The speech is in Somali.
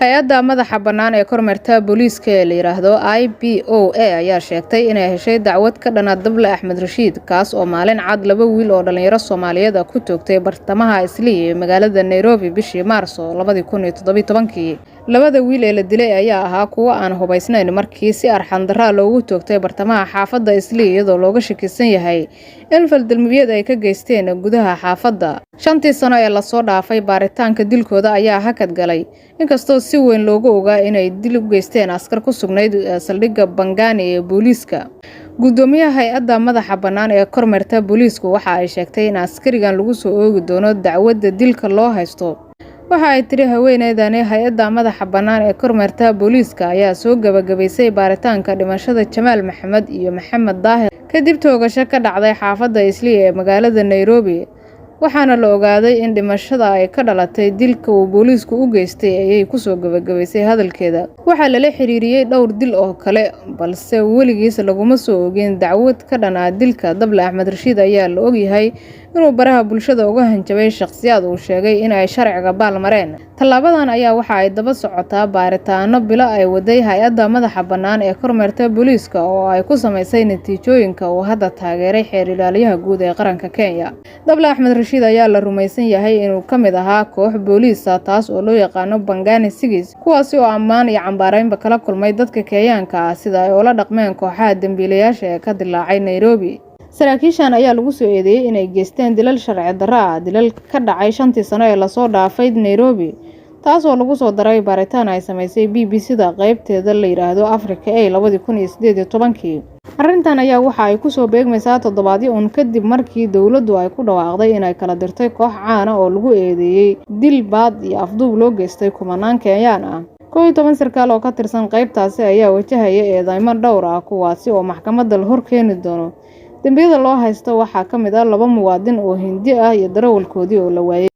Hay-adda madaxa bannaan ee kormeerta booliiska ee la yidhaahdo IPOA ayaa sheegtay inay heshay dacwad ka dhana Dable Axmed Rashiid, kaas oo maalin cad laba wiil oo dhalinyaro Soomaaliyeed ah ku toogtay bartamaha Islii ee magaalada Nairobi bishii Maarso 2017-kii. Labada wiil ee la dilay ayaa ahaa kuwo aan hubaysnayn markii si arxan darro loogu toogtay bartamaha xaafadda Islii, iyadoo looga shakisan yahay in faldambiyeed ay ka geysteen gudaha xaafadda. 5-tii sano ee lasoo dhaafay baaritaanka dilkooda ayaa hakad galay, inkastoo si weyn loogu ogaa inay dil u geysteen askar ku sugnayd saldhigga Pangani ee booliiska. Guddoomiyaha hay-adda madaxa bannaan ee kormeerta booliisku waxa ay sheegtay in askarigan lagu soo oogi doono dacwadda dilka loo haysto. Waxa ay tiri haweeneydani, hay-adda madaxa bannaan ee kormeerta booliiska ayaa soo gabagabaysay baaritaanka dhimashada Jamaal Maxamed iyo Maxamed Daahir kadib toogasho ka dhacday xaafadda Islii ee magaalada Nairobi, waxaana la ogaaday in dhimashada ay ka dhalatay dilka uu booliisku u geystay, ayay kusoo gabagabaysay hadalkeeda. Waxaa lala xiriiriyey dhowr dil oo kale, balse weligiis laguma soo ogin dacwad ka dhan ah dilka. Dable Axmed Rashiid ayaa la ogyahay inuu baraha bulshada uga hanjabay shakhsiyaad uu sheegay in ay sharciga baal mareen. Tallaabadan ayaa waxa ay daba socotaa baaritaano bilo ay waday hay-adda madaxa bannaan ee kormeerta booliiska oo ay ku samaysay natiijooyinka uu hadda taageeray xeer ilaaliyaha guud ee qaranka Kenya. Dable Axmed Rashiid ayaa la rumaysan yahay inuu ka mid ahaa koox booliis ah taas oo loo yaqaano Pangani Six, kuwaasi oo ammaan iyo cambaareynba kala kulmay dadka Kenyaanka ah sida ay ula dhaqmeen kooxaha dembiilayaasha ee ka dilaacay Nairobi. Saraakiishan ayaa lagu soo eedeeyay inay geysteen dilal sharci darro ah, dilal ka dhacay 5-tii sano ee lasoo dhaafay Nairobi, taas oo lagu soo daray baaritaan ay samaysay BBC-da qaybteeda la yidhaahdo Africa Eye 2018-kii. Arrintan ayaa waxa ay kusoo beegmaysaa toddobaadyo uun kadib markii dowladdu ay ku dhawaaqday inay kala dirtay koox caan ah oo lagu eedeeyay dil, baad iyo afduub loo geystay kumanaan Kenyaan ah. 11 sarkaal oo ka tirsan qaybtaasi ayaa wajahaya eedeymo dhowr ah, kuwaasi oo maxkamadda la hor keeni doono. Dembiyada loo haysto waxaa ka mid ah laba muwaadin oo Hindi ah iyo darawalkoodii oo la waayay.